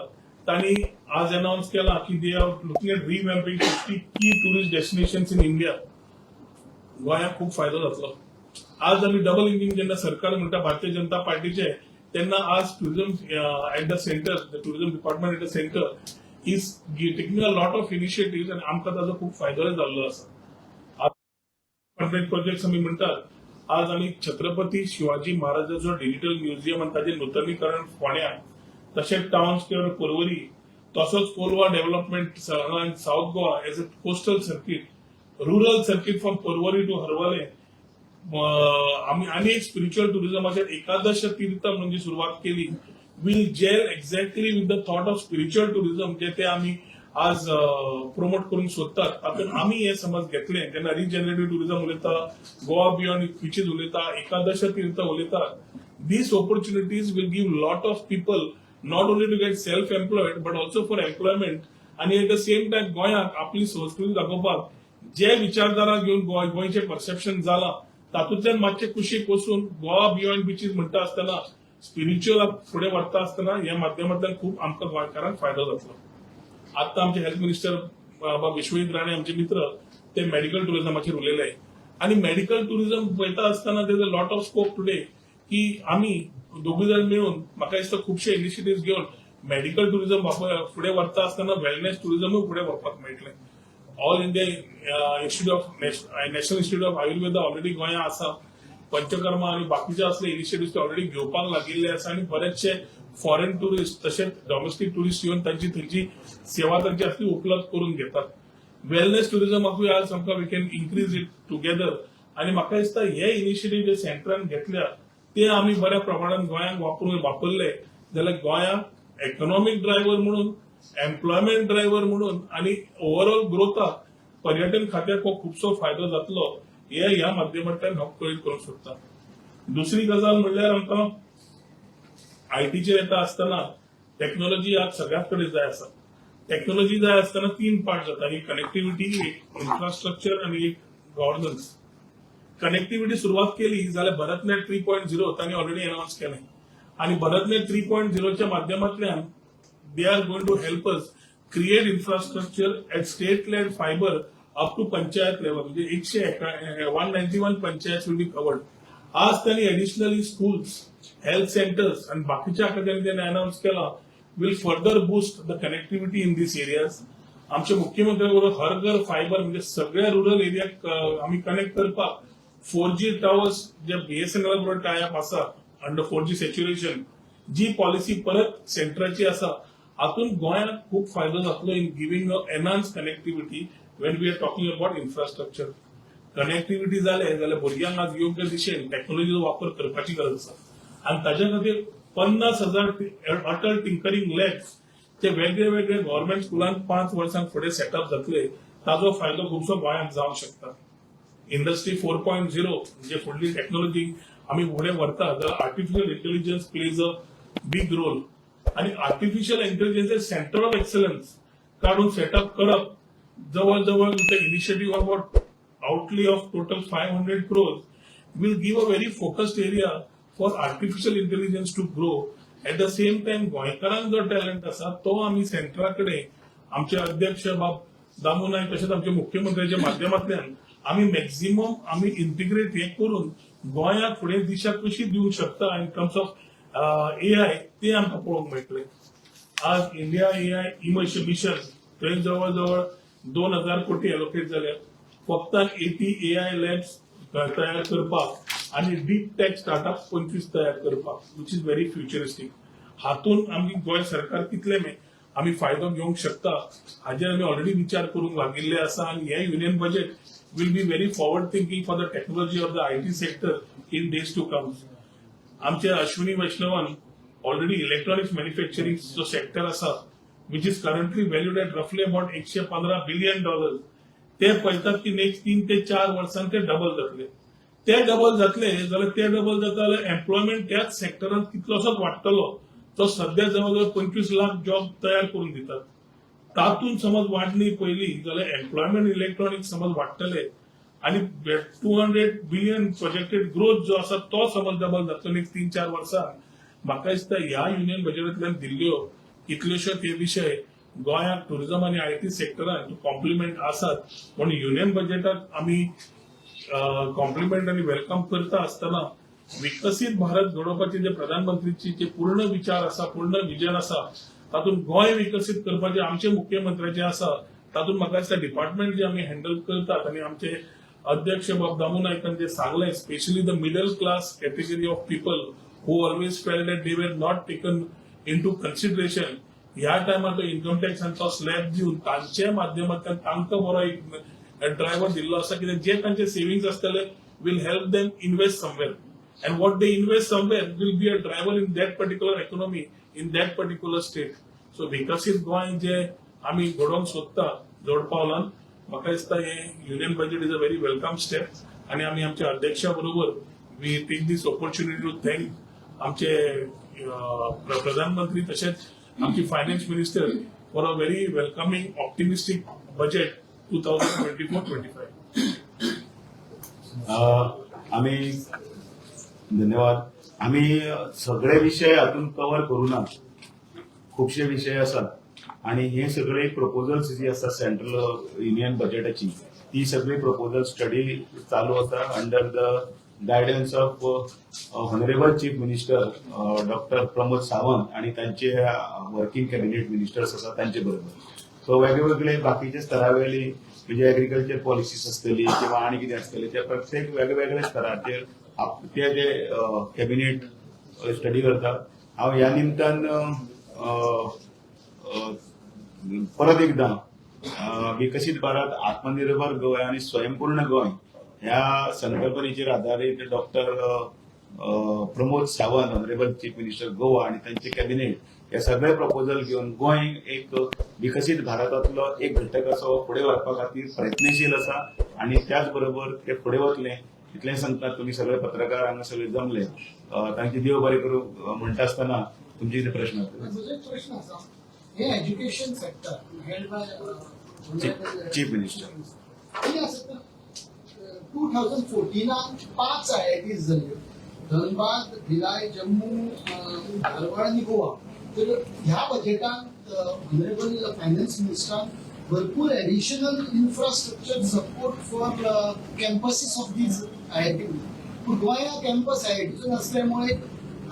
तांणी आज अनाउन्स केला की they are looking at revamping 50 key tourist destinations in India. गोंयाक खूब फायदो जातलो. आज आमी डबल इंजीन जेन्ना सरकार म्हणटा भारतीय जनता पार्टीचे, तेन्ना आज tourism at the center, the tourism department at the center is taking a lot of initiative आनी आमकां ताजो खूब फायदोय जाल्लो आसा. प्रोजेक्ट आमी म्हणटात, आज आमी छत्रपती शिवाजी महाराजाचो डिजिटल म्युझियम आनी ताजें नुतनीकरण फोंड्या, तशेंच टावन स्क्वेअर पर्वरी, तसोच Colva development, South Goa as a coastal circuit, rural circuit from Porvorim to Harvalem. आमी आनी एक स्पिरिच्युअल टुरिझमाचेर एकादश तीर्थ म्हणजे सुरवात केली, will gel exactly with the thought of spiritual tourism जे ते आमी आज प्रोमोट करूंक सोदतात. तातूंत आमी हे समज घेतले जेन्ना रिजनरेटिव्ह टुरिझम उलयता, गोवा बियॉन्ड बिचीस उलयता, एकादश तीर्थ उलयता, these opportunities will give lot of people not only to get self employed but also for employment. आणि एट the same time गोंयाक आपली संस्कृती दाखोवपाक जे विचारधारा घेवन गोंयचें परसेप्शन जालां, तातूंतल्यान मातशें कुशीक वचून गोवा बियॉन्ड बिचीस म्हणटा आसतना, स्पिरिच्युअल फुडें व्हरता आसतना ह्या माध्यमांतल्यान खूब आमकां गोंयकारांक फायदो जातलो. आता आमचे हेल्थ मिनिस्टर बाब विश्वजीत राणे, आमचे मित्र, ते मेडिकल टुरिझमाचेर उलयले आणि मेडिकल टुरिझम पळयता आसतना there a lot of scope today की आमी दोगूय जाण मेळून म्हाका दिसता खुबशे इनिशिएटिव्ह घेवन मेडिकल टुरिझम फुडें व्हरता आसतना वेलनेस टुरिझमूय फुडें व्हरपाक मेळटलें. All India Institute of National Institute of Ayurveda already गोंयांत आसा. पंचकर्मा आणि बाकीचे असले इनिशिएटिव्ह ते ऑलरेडी घेवपाक लागिल्ले आसा आणि बरेचशे फॉरेन टुरिस्ट तशेंच डॉमेस्टीक टुरिस्ट येवन तांची थंयची सेवा तांची आसली उपलब्ध करून घेतात. वेलनेस टुरिझमाकूय आज आमकां we can increase it together. आणि म्हाका दिसता हे इनिशिएटिव्ह जे सेंटरान घेतल्या ते आमी बऱ्या प्रमाणात गोंयांत वापरून वापरले जाल्यार गोंयांक इकॉनॉमीक ड्रायव्हर म्हणून, एम्प्लॉयमेंट ड्रायव्हर म्हणून आणि ओव्हरऑल ग्रोथाक पर्यटन खात्याक हो खुबसो फायदो जातलो हे ह्या माध्यमांतल्यान हांव कळीत करूंक सोदता. दुसरी गजाल म्हणल्यार आमकां आयटीचेर येता आसतना टॅक्नोलॉजी आज सगळ्याच कडेन जाय आसा. टॅक्नोलॉजी जाय आसतना तीन पार्ट जाता, एक कनेक्टिव्हिटी, एक इन्फ्रास्ट्रक्चर आणि एक गव्हर्नन्स. कनेक्टिव्हिटी सुरवात केली जाल्यार भरतनेट 3.0 तांणी ऑलरेडी अनाउन्स केलें आणि भरतनेट 3.0च्या माध्यमांतल्यान they are going to help us create infrastructure at state led fiber up to panchayat level, म्हणजे 191 panchayat will be covered. आज त्यांनी एडिशनली स्कूल्स, हेल्थ सेंटर्स आणि बाकीच्या त्यांनी त्यांनी अनाउन्स केला will further boost the connectivity in these areas. आमच्या मुख्यमंत्र्या बरोबर हर घर फायबर, म्हणजे सगळ्या रुरल एरियाक आमी कनेक्ट करपाक 4G towers जे बीएसएनएल बरोबर टायअप आसा, अंडर 4G saturation जी पॉलिसी परत सेंटराची आसा, हातून गोंयाक खूब फायदो जातलो in giving a enhanced connectivity when we are talking about infrastructure. Connectivity जाले जाल्यार भुरग्यांक आज योग्य दिशेन टॅक्नोलॉजीचो वापर करपाची गरज आसा आनी ताच्या खातीर 50,000 अटल टिंकरिंग लॅब्स ते वेगळे वेगळे गव्हर्नमेंट स्कुलांत 5 वर्सां फुडें सेटअप जातले. ताजो फायदो खुबसो गोंयांत जावंक शकता. इंडस्ट्री 4.0 जे फुडली टेक्नॉलॉजी आमी फुडें व्हरता जाल्यार artificial intelligence plays a big role. आणि artificial intelligence centre of excellence काढून सेटअप करप जवळ जवळ initiative about outlay of total 500 crores will give a very focused area for artificial intelligence to grow. At the same time, गोंयकारांक जो talent आसा तो आमी सेंटरा कडेन आमचे अध्यक्ष बाब दामू नायक तशेंच आमच्या मुख्यमंत्र्याच्या माध्यमांतल्यान आमी मॅक्झिमम आमी इंटिग्रेट हे करून गोंयाक फुडें दिशा कशी दिवंक शकता इन टर्म्स ऑफ एआय ते आमकां पळोवंक मेळटलें. आज इंडिया एआय इमर्शन मिशन थंय जवळ जवळ 2000 कोटी एलोकेट जाल्या. फक्त 80 एआय लॅब्स तयार करपाक आनी डीप टॅक स्टार्टअप 25 तयार करपाक, which is very futuristic. हातून आमी गोंय सरकार कितले आमी फायदो घेवंक शकता हाजेर आमी ऑलरेडी विचार करूंक लागिल्ले आसा आनी हे Union Budget will be very forward thinking for the technology of the IT sector in days to come. आमचे अश्विनी वैष्णवान ऑलरेडी इलेक्ट्रॉनिक्स मॅन्युफॅक्चरिंग जो सेक्टर आसा, which is currently valued at roughly about $115 billion, ते पळयतात की नेक्स्ट 3 ते 4 वर्सांत ते double जातले. ते डबल जातले जाल्यार, ते डबल जाता जाल्यार एम्प्लॉयमेंट त्याच सेक्टरांत कितलोसोच वाडटलो. तो सध्या जवळ जवळ 25 लाख जॉब तयार करून दितात. तातूंत समज वाडणी पळयली जाल्यार एम्प्लॉयमेंट इलेक्ट्रॉनिक समज वाडटले आणि 200 billion projected growth जो आसा तो समज डबल जातलो नेक्स्ट 3-4 वर्सां. म्हाका दिसता ह्या युनियन बजेटांतल्यान दिल्ल्यो कितल्योश्योच हे विशय गोंयांत टुरिझम आनी IT सेक्टरान कॉम्प्लिमेंट आसात. म्हणून युनियन बजेटाक आमी कॉम्प्लिमेंट आनी welcome करता आसतना विकसीत भारत घडोवपाचे जे प्रधानमंत्रीची जे पूर्ण विचार आसा, पूर्ण विजन आसा, तातूंत गोंय विकसीत करपाचे आमचे मुख्यमंत्र्याचे आसा. तातूंत म्हाका दिसता डिपार्टमेंट जे आमी हँडल करतात आनी आमचे अध्यक्ष बाब दामू नायकान जे सांगलें, specially the middle class category of people who always felt that they were not taken into consideration, ह्या टायमार तो इन्कम टॅक्सांचो स्लॅब दिवन तांच्या माध्यमांतल्यान तांकां बरो एक ड्रायव्हर दिल्लो आसा, कित्याक जे तांचे सेविंग्स आसतले will help them invest somewhere, and what they invest somewhere will be a driver in that particular economy, in that particular state. So विकसीत गोंय जे आमी घडोवंक सोदता जोड पावलान, म्हाका दिसता हे Union Budget is a very welcome step. आनी आमी आमच्या अध्यक्षा बरोबर we take this opportunity to thank आमचे प्रधानमंत्री तशेंच आमची finance minister for a very welcoming, optimistic budget 2024-25. आमी धन्यवाद. आमी सगळे विशय हातून कव्हर करूं ना. खुबशे विशय आसात आणि हे सगळे प्रपोजल्स जी आसा सेंट्रल युनियन बजेटाची, ती सगळी प्रपोजल स्टडी चालू आसा under the guidance of Honourable Chief Minister Doctor Pramod Sawant आणि तांचे वर्किंग कॅबिनेट मिनिस्टर्स आसा तांचे बरोबर. सो वेगवेगळे बाकीचे स्तरावेली, म्हणजे एग्रीकल्चर पॉलिसीस आसतली किंवा आनी कितें आसतले, ते प्रत्येक वेगवेगळ्या स्तराचेर ते जे कॅबिनेट स्टडी करता. हांव ह्या निमतान अ, अ, परत एकदां विकसीत भारत, आत्मनिर्भर गोंय आनी स्वयंपूर्ण गोंय ह्या संकल्पनेचेर आधारीत doctor Pramod Sawant, honourable chief minister Goa आणि तांचे कॅबिनेट हे सगळे प्रपोजल घेवन गोंय एक विकसीत भारतातलो एक घटक असो फुडें व्हरपा खातीर प्रयत्नशील आसा आणि त्याच बरोबर ते फुडें वतले इतलें सांगता. तुमी सगळे पत्रकार हांगा सगळे जमले, तांचे देव बरें करूं म्हणटा आसतना तुमचे कितें प्रश्न आसतले. म्हजो एक प्रश्न आसा. हे education sector head by Chief Minister. कितें आसा, 2014नान पांच आय आय टीज जाल्ल्यो, धनबाद, भिलाय, जम्मू, धारवाड आनी गोवा. तर ह्या बजेटात ऑनरेबल फायनान्स मिनिस्टरान भरपूर additional infrastructure support for campuses of these IIT. पूण गोंया कॅम्पस आय आय टीचो नासल्यामुळे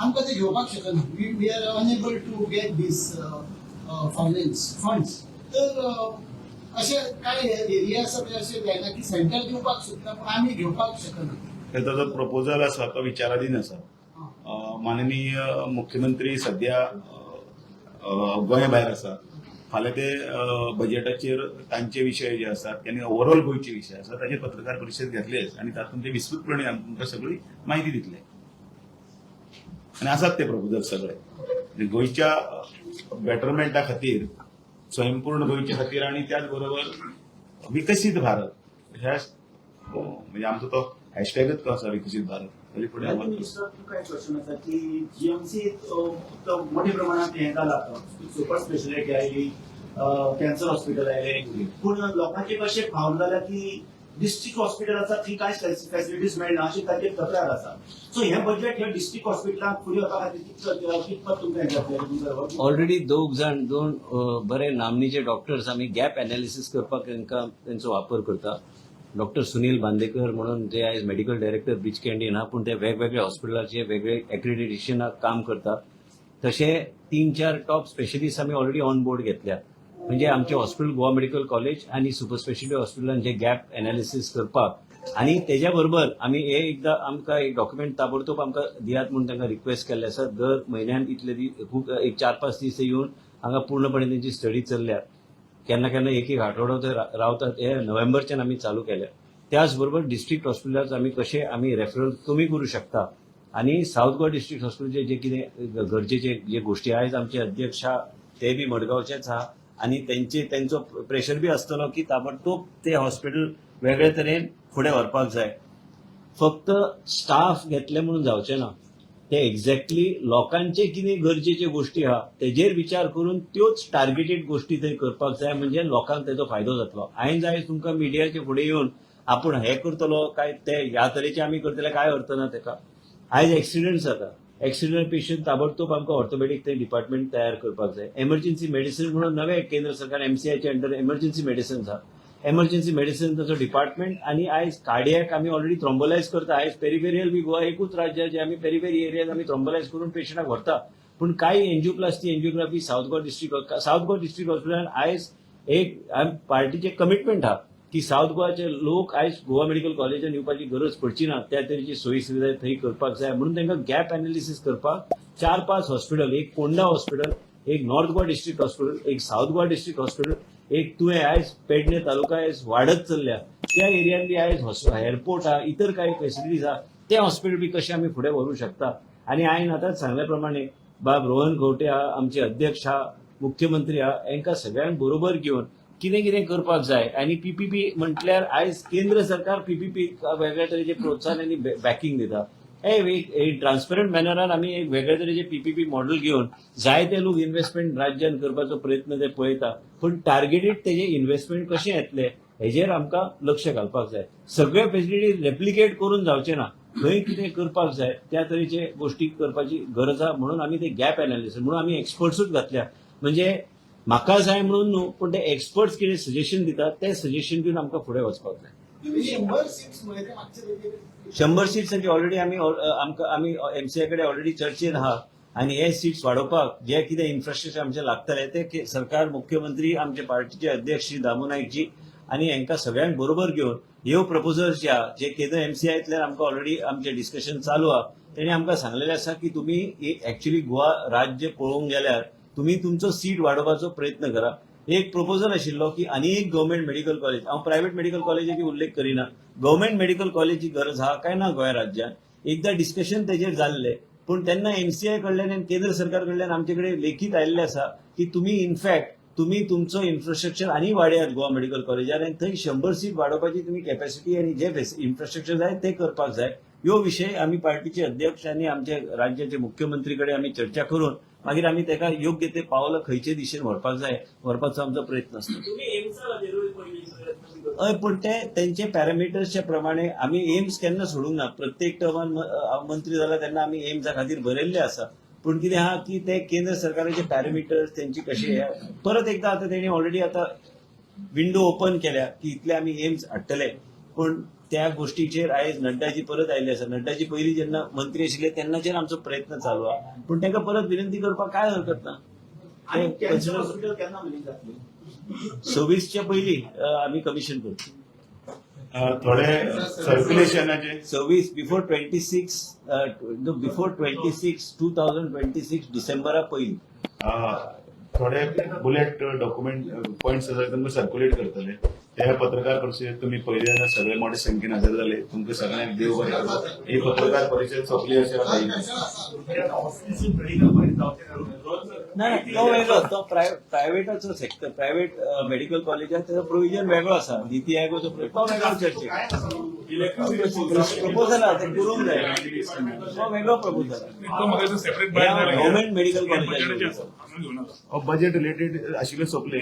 आमकां ते घेवपाक शकना. We are unable to get these finance funds. तर अशे काय एरिया आसा ते अशें जायना की सेंटर दिवपाक सोदता पूण आमी घेवपाक शकना? ताचो जो प्रपोजल आसा तो विचाराधीन आसा. माननीय मुख्यमंत्री सध्या अ, अ, गोंया भायर आसा. फाल्यां ते बजेटाचेर तांचे विशय जे आसात आनी ओवरऑल गोंयचे विशय आसा ताचेर पत्रकार परिशद घेतलेच आनी तातूंत ते विस्तृतपणे तुमकां सगळी म्हायती दितले. आनी आसात ते प्रपोजल सगळे, म्हणजे गोंयच्या बेटरमेंटा खातीर, स्वयंपूर्ण गोंयच्या खातीर आनी त्याच बरोबर विकसीत भारत ह्या, म्हणजे आमचो तो हॅशटॅगच तो आसा, विकसीत भारत. ताजे फुडें हेल्थ आव्हान मिनिस्टर, तुका एक क्वेश्चन आसा की जीएमसी मोठ्या प्रमाणात हें जाला, सुपर स्पेशलिटी आयली, कॅन्सर हॉस्पिटल आयले, पूण लोकांचे कशें भावन जाल्या की डिस्ट्रिक्ट हॉस्पिटल आसा थंय कांय फॅसिलिटीज मेळना अशी तांची तक्रार आसा. सो हें बजेट हे डिस्ट्रिक्ट हॉस्पिटलांक फुडें वचपा खातीर कितपत तुमकां हें जातलें तुमकां? ऑलरेडी दोग जाण, दोन बरे नामनेचे डॉक्टर्स आमी गॅप एनालिसीस करपाक तांकां तेंचो वापर करता. डॉक्टर सुनील बांदेकर म्हणून जे आयज मेडिकल डायरेक्टर ब्रीच कँडीन हा, पूण ते वेगवेगळे हॉस्पिटलाचे वेगळे एक्रिडिटेशनाक काम करता. तशे तीन चार टॉप स्पेशलिस्ट आमी ऑलरेडी ऑन बोर्ड घेतल्या. म्हणजे आमचे हॉस्पिटल गोवा मेडिकल कॉलेज आनी सुपर स्पेशालिटी हॉस्पिटलान जे गॅप एनालिसीस करपाक आनी तेज्या बरोबर आमी हे एकदां आमकां एक डॉक्युमेंट ताबडतोब आमकां दियात म्हूण तांकां रिक्वेस्ट केल्ले आसा. दर म्हयन्यान इतले दीस खूब एक 4-5 दीस येवन हांगा पूर्णपणे तेंची स्टडी चल्ल्या. केन्ना केन्ना एक एक आठवडो ते रावतात. हे नोव्हेंबरच्यान आमी चालू केल्या. त्याच बरोबर डिस्ट्रिक्ट हॉस्पिटलात आमी कशे आमी रेफरल कमी करू शकता आनी सावथ गोवा डिस्ट्रिक्ट हॉस्पिटलचे जे कितें गरजेचे जे गोष्टी आयज आमचे अध्यक्ष आहा ते बी मडगांवचेच आहा आनी तेंचे तेंचो प्रेशर बी आसतलो की ताबडतोब ते हॉस्पिटल वेगळे तरेन फुडें व्हरपाक जाय. फक्त स्टाफ घेतले म्हणून जावचें ना, ते एक्झॅक्टली लोकांचे कितें गरजेच्यो गोष्टी आहा तेजेर विचार करून त्योच टार्गेटेड गोष्टी थंय करपाक जाय, म्हणजे लोकांक तेजो फायदो जातलो. आयज आयज तुमकां मिडियाचे फुडें येवन आपूण हे करतलो काय ते ह्या तरेचे आमी करतले काय अर्थ ना तेका. आयज एक्सिडंट जाता, एक्सिडंट पेशंट ताबडतोब आमकां ऑर्थोपेडीक थंय डिपार्टमेंट तयार करपाक जाय. एमर्जन्सी मेडिसीन म्हणून नवें केंद्र सरकार एमसीआयच्या अंडर एमर्जन्सी मेडिसिन्स आहा, एमर्जन्सी मेडिसिन ताचो डिपार्टमेंट. आनी आयज कार्डियक आमी ऑलरेडी थ्रोम्बोलायज करता. आयज पेरिफेरियल बी गोवा एकूच राज्य जे आमी पेरिफेरी एरियाज आमी थ्रोम्बोलायज करून पेशंटाक व्हरता, पूण कांय angioplasty angiography South Goa district हॉस्पिटलान आयज एक पार्टीचें कमिटमेंट आहा की सावथ गोवाचे लोक आयज गोवा मेडिकल कॉलेजान येवपाची गरज पडची ना, त्या तरेची सोयी सुविधा थंय करपाक जाय. म्हणून तांकां गॅप एनालिसीस करपाक 4-5 हॉस्पिटल, एक पोंडा हॉस्पिटल, एक नॉर्थ गोवा डिस्ट्रिक्ट हॉस्पिटल, एक सावथ गोवा डिस्ट्रिक्ट हॉस्पिटल, एक तुवें आयज पेडणे तालुका आयज वाडत चल्ल्या त्या एरियान बी आयज एअरपोर्ट आहा, इतर काही फेसिलिटीज आहा, ते हॉस्पिटल बी कशें आमी फुडें व्हरूंक शकता. आनी हांवें आतांच सांगल्या प्रमाणे बाब रोहन खंवटे आहा, आमचे अध्यक्ष आहा, मुख्यमंत्री आहा, हांकां सगळ्यांक बरोबर घेवन कितें कितें करपाक जाय. आनी पीपीपी म्हटल्यार आयज केंद्र सरकार पीपीपी वेगळ्या तरेचे प्रोत्साहन आनी बॅकिंग दिता. हे एक ट्रान्सपरंट मॅनरान आमी एक वेगळे तरेचे पीपीपी मॉडेल घेवन जायते लोक इन्व्हेस्टमेंट राज्यान करपाचो प्रयत्न ते पळयता, पूण टार्गेटेड तेजे इन्व्हेस्टमेंट कशें येतले हेजेर आमकां लक्ष घालपाक जाय. सगळे फेसिलिटी रेप्लिकेट करून जावचे ना, खंय कितें करपाक जाय त्या तरेचे गोष्टी करपाची गरज आहा. म्हणून आमी ते गॅप एनालिसीस म्हणून आमी एक्सपर्ट्सूच घातल्या. म्हणजे म्हाका जाय म्हणून न्हू, पूण ते एक्सपर्ट्स कितें सजेशन दितात ते सजेशन दिवन आमकां फुडें वचपाक जाय. तुम्ही 100 सीट्स म्हळें ते मागचे वेगळे. 100 सिट्सांची ऑलरेडी आमी आमकां आमी एमसीआय कडेन ऑलरेडी चर्चेन आहा आनी हे सीट्स वाडोवपाक जे कितें इन्फ्रास्ट्रक्चर आमचें लागतलें ते सरकार, मुख्यमंत्री, आमचे पार्टीचे अध्यक्ष श्री दामू नायकजी आनी हांकां सगळ्यांक बरोबर घेवन ह्यो प्रपोजल्स जे आहा जे केंद्र एमसीआयतल्यान आमकां ऑलरेडी आमचें डिस्कशन चालू आहा, तेणी आमकां सांगलेलें आसा की तुमी एक्च्युली गोवा राज्य पळोवंक गेल्यार तुमी तुमचो सीट वाडोवपाचो प्रयत्न करा. एक प्रपोजल आशिल्लो की आनी एक गव्हर्मेंट मेडिकल कॉलेज, हांव प्रायव्हेट मेडिकल कॉलेजीची उल्लेख करिना, गव्हर्मेंट मेडिकल कॉलेजी गरज आहा काय ना गोंय राज्यात. एकदां डिस्कशन तेजेर जाल्लें, पूण तेन्ना एमसीआय कडल्यान आनी केंद्र सरकार कडल्यान आमचे कडेन लेखीत आयिल्लें आसा की तुमी इनफॅक्ट तुमी तुमचो इन्फ्रास्ट्रक्चर आनी वाडयात गोवा मेडिकल कॉलेजार आनी थंय 100 सीट वाडोवपाची तुमी कॅपॅसिटी आनी जे इन्फ्रास्ट्रक्चर जाय ते करपाक जाय. ह्यो विशय आमी पार्टीचे अध्यक्ष आनी आमचे राज्याचे मुख्यमंत्री कडेन आमी चर्चा करून मागीर आमी ताका योग्य ते पावलां खंयचे दिशेन व्हरपाक जाय व्हरपाचो आमचो प्रयत्न आसता. तुम्ही एम्सा खातीरूय पयलीं प्रयत्न बी करता. हय, पूण ते तेंचे पॅरामिटर्सच्या प्रमाणे आमी एम्स केन्ना सोडूंक ना. प्रत्येक टर्मान हांव मंत्री जाला तेन्ना आमी एम्सा खातीर बरयल्ले आसा, पूण कितें आहा की ते केंद्र सरकाराचे पॅरामिटर्स तेंची कशी हे परत एकदां आतां तेणी ऑलरेडी आतां विंडो ओपन केल्या की इतले आमी एम्स हाडटले, पूण त्या गोष्टीचेर आयज नड्डाजी परत आयिल्ले आसा. नड्डाजी पयलीं जेन्ना मंत्री आशिल्ले तेन्नाच्यान आमचो प्रयत्न चालू आहा, पूण तांकां परत विनंती करपाक काय हरकत ना. आणि ते कॅन्सर consider- hospital केन्ना मेरेन जातलें? 26च्या पयलीं आमी कमिशन करतो. थोडे सर्क्युलेशनाचे 26 before 26 2026 डिसेंबरा पयलीं. थोडे बुलेट डॉक्युमेंट पॉइंट्स आसा तुमकां सर्क्युलेट करतले. त्या पत्रकार परिशदेत तुमी पयले जाल्यार सगळे मोठे संख्येन हजर जाले, तुमकां सगळ्यांक देव बरें करूं. ही पत्रकार परिशद सोंपली अशें हांव मेडिकल कॉलेज जावचें. ना ना, तो वेगळो, तो प्रायव्हेटाचो सेक्टर, प्रायव्हेट मेडिकल कॉलेजात त्याचो प्रोविजन वेगळो आसा. नीती आयोगाचो तो वेगळो चर्चे प्रपोजल आहा, ते करूंक जाय, तो वेगळो प्रपोजल. तो म्हाका separate government medical college. घेऊ नका. बजेट रिलेटेड आशिल्ले सोंपले.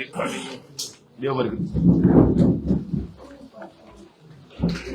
देव बरें करूं.